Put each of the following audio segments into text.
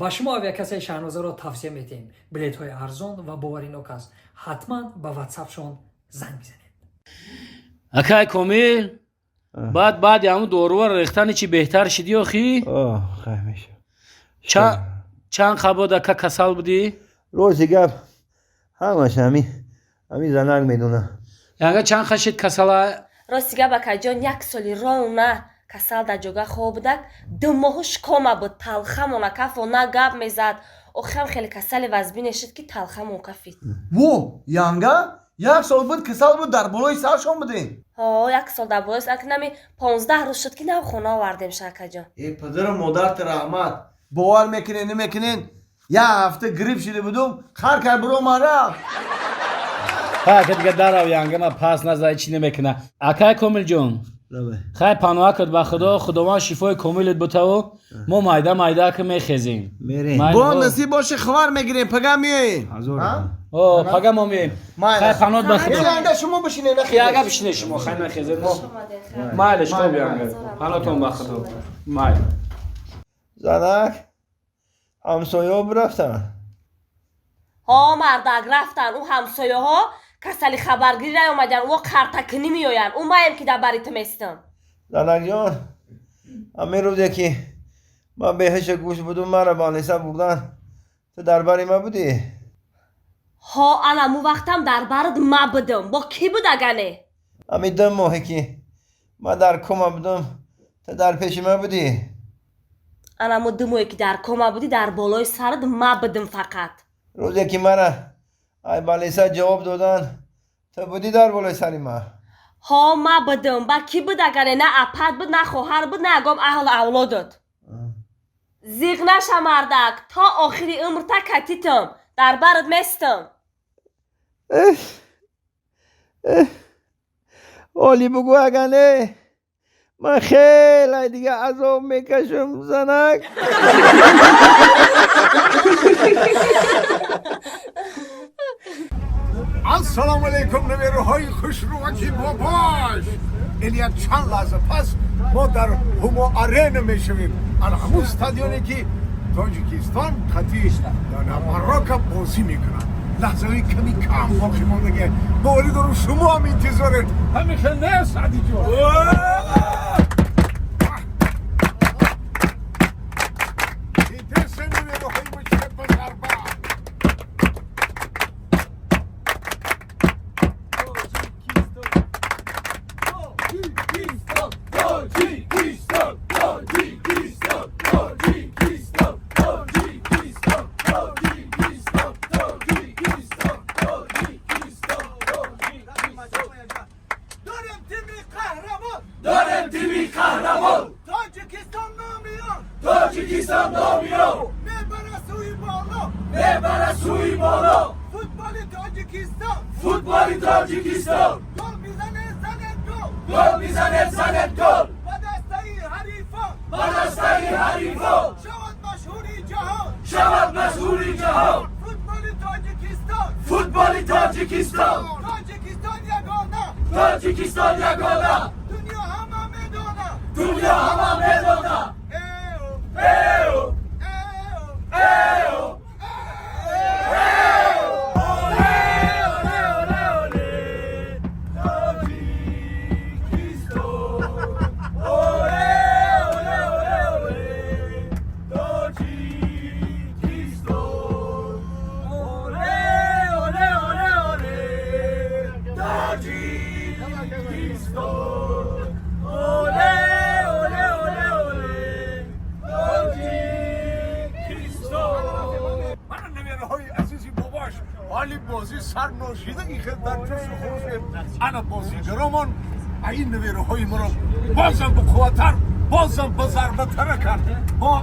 Ба шумо авиакассаи Шаҳнозаро тавсия медиҳем. Билетҳои арзон ва боваринок аст. Ҳатман ба ватсапшон занг бизанед. Акай Комил, баъд баъди ҳамун доруа рехтани чӣ беҳтар шидӣ охӣ? Хай меша. Чанд қабод, ака, касал будӣ? Рости гап, ҳамаш ҳами занак медона. Янга чанд қашид касала? Рости гап, акаҷон, як соли ровна касал дар ҷога хоб будак, 2 моҳу шкома буд, талхамона кафо на гап мезад. Охирам хеле касали вазбине шуд, ки талхамон кафид. Во, янга як сол буд касал буд, дар болои саршон будем. Ҳо, як сол дар болои акнами 15 рӯз шуд, ки нав хона овардем ша, акаҷон. Э, падару модарта раҳмат. Бовар мекунен, намекунен, як ҳафта грипп шида будум, хар кар биромад, рафт. Ха, ака, дига дарав, янга ма пас назай чӣ намекуна. Акай Комилҷон, хай, паноҳ куд ба Худо, Худованд шифои комилат бутаву мо майда майда ки мехезем. Мерем. Бо насиб боше, хабар мегирем, пага меоем. О, пага мо меоем. Хай, паноҳ ба Худо. Янга, шумо бишине. Яга, бишине шумо, хай, нахезед мо. Майлеш, хоб, янга, паноҳтон ба Худо, майл. Занак, ҳамсояҳо рафтан? Ҳо, мардак, рафтан. Ӯ ҳамсояҳо касали хабаргирӣ наёмадян, ӯ қартакунӣ меоянд. Ӯ маем, ки дар бари ту местам. Занакҷон, ҳамин рӯзе ки ман беҳушу гӯш будум, маро больница бурдан, ту дар бари ма будӣ? Ҳо, анаму вақтам дар бард ма будум, бо кӣ буд агане? Ҳамин 2 моҳе ки ман дар кома будум, ту дар пеши ма будӣ? Анаму 2 моҳе ки дар кома будӣ, дар болои сард ма будум фақат. Рӯзе ки мара ай больница ҷавоб додан, ту будӣ дар болои сари ма? Ҳо, ма будум, ба кӣ буд агане? На апат буд, на хоҳар буд, на ягом аҳлу авлодот. Зиғ наша, мардак, то охири умрта катитам, дар бард местам. Оли бугӯ, агане ман хеле дига азоб мекашам, занак. Ассалому алайкум, навераҳои хушрӯаки бобош. Ин як чанд лаҳза пас мо дар Ҳумо Арена мешавем, ана ҳамун стадионе, ки Тоҷикистон қати Марокко бозӣ мекунад. Лаҳзаҳои ками кам боқӣ мондагӣ. Боварӣ дорам, шумо ҳам интизоред. Ҳамихел не, Саъдиҷон? Интересно, навераҳои мо чиқад ба зарба. Дорем тими қаҳрамон. Дорем тими қаҳрамон. Тоҷикистон номиён. Тоҷикистон номиён. Мебара сӯи боло. Мебара сӯи боло. Футболи Тоҷикистон. Футболи Тоҷикистон. Гол мизанед, занед гол. Гол мизанед, занед гол. Ба дастаи ҳарифон. Ба дастаи ҳарифон. Шавад машҳури ҷаҳон. Шавад машҳури ҷаҳон. Футболи Тоҷикистон. Футболи Тоҷикистон. Тоҷикистон ягона. Тоҷикистон ягона. Дунё ҳама медонад. Дунё ҳама медонад. Эо. Эо. Эо. Эо. Оле, оле, оле, оле, Тоҷикистон. Оле, оле, оле, оле, Тоҷикистон. Оле, оле, оле, оле, Тоҷикистон. Оле, оле, оле, оле, Тоҷикистон. Мана, навераҳои азизи бобош, ҳоли бозӣ сар ношида ин хел дар ҷӯшу хурӯшем. Ана бозигаромон ин навераҳои моро бозам бақувваттар, бозам базарбатара кард. Мо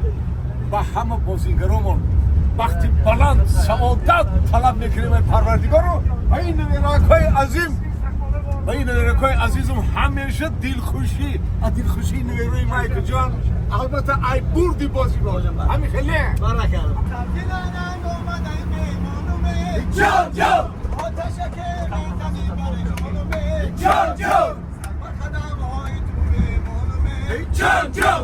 ба ҳама бозигаромон бахти баланд, саодат талаб мекунем ай Парвардигору ва ин наверакҳои азим, ва ин наверакҳои азизам ҳамеша дилхушӣ. А дилхушии наверои майкаҷон албатта ай бурди бозӣ бошад. Ҳами хеле. Дилананг омадаи меҳмонуме. Ҷон, ҷон. Оташаке мезанӣ бар ҷонуме. Ҷон, ҷон. Ба қадамҳои ту мемонуме. Ҷон, ҷон.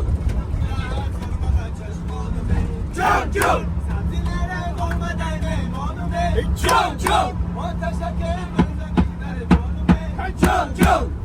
Чашмонуме. Ҷон, ҷон. Эй ҷон, ҷон! Эй ҷон, ҷон!